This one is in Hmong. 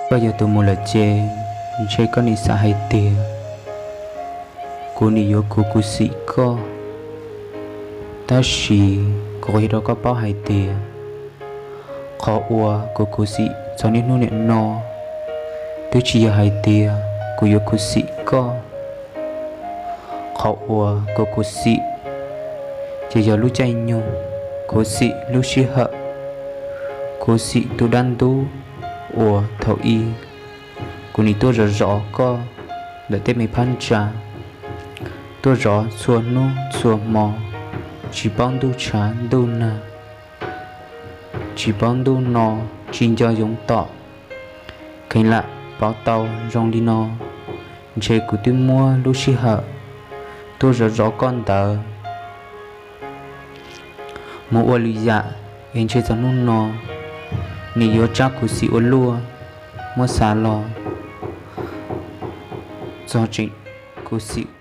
Koj yog tus mus lawm ces ntshe koj nim xav hais tias kuv nim yuav khuv kuv xim koj. Tab sis kuv qhia rau koj paub hais tias qhov uas kuv khuv xim txog niaj hnub niam no twb tsis yog hais tias kuv yuav khuv xim koj. Qhov uas kuv khuv xim ces yog lub caij nyoog, khuv xim lub sij hawm, khuv xim tus dab ntub uas thaum ub kuv nim tuaj zov zov koj ntawm tej me phab ntsa, tuaj zov txhua hnub txhua hmo, tsis paub ntuj tshav ntuj nag, tsis paub ntuj no tsis nco yoov tom. Kheev lam pauv tau zoo li no, ntshe kuv twb muab lub sij hawm tuaj zov zov koj ntawd mus ua lwm yam, es ntshe txog hnub no nim yuav tsab khuv xim ua luaj. Muab xav los txog tseem khuv xim